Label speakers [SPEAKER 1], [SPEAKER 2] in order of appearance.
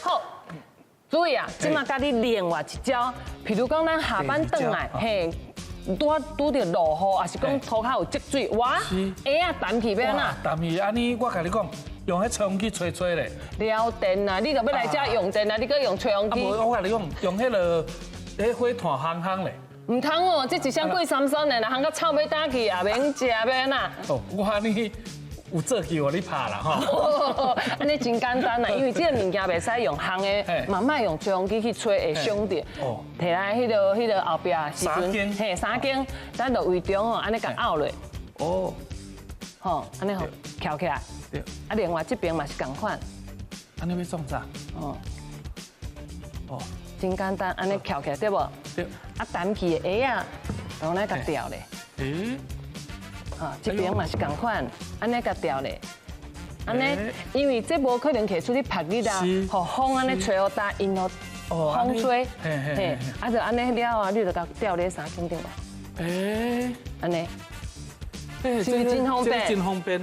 [SPEAKER 1] 好，注意啊，這馬教你另外一招，譬如講咱下班轉來，嘿，拄拄著落雨，抑是講塗跤有積水，哇，鞋仔澹去欲按怎？
[SPEAKER 2] 澹去按呢，我共你講，用彼吹風機吹吹咧。
[SPEAKER 1] 了電啊！你著欲來遮用電啊？你閣用吹風機？
[SPEAKER 2] 啊無，我共你講，用彼个彼火炭烘烘咧。
[SPEAKER 1] 毋通哦，這一箱貴三三的，若烘甲臭欲焦去，也免食，欲按怎？
[SPEAKER 2] 哦，我按呢有做球予你拍啦吼。
[SPEAKER 1] 按呢真簡單啦，因為這个物件袂使用烘的，嘛莫用吹風機去吹會傷著。哦。提來彼个後壁時陣，嘿，衫肩，咱就圍中吼，按呢共拗落。哦。吼，按呢吼翹起來。對。啊，另外這邊嘛是仝款。
[SPEAKER 2] 按呢欲創啥？
[SPEAKER 1] 哦。哦。真簡單，按呢翹起來對無？
[SPEAKER 2] 對。
[SPEAKER 1] 啊，澹去的鞋仔，用來共吊咧。欸。啊，這邊嘛是仝款，按呢共吊咧。按呢，因為這無可能提出去曬日啊，予風按呢吹予焦，𪜶予風吹，嘿，啊就按呢了啊，你就共吊咧衫肩頂吧。欸。按呢。是毋是真方便？
[SPEAKER 2] 真方便。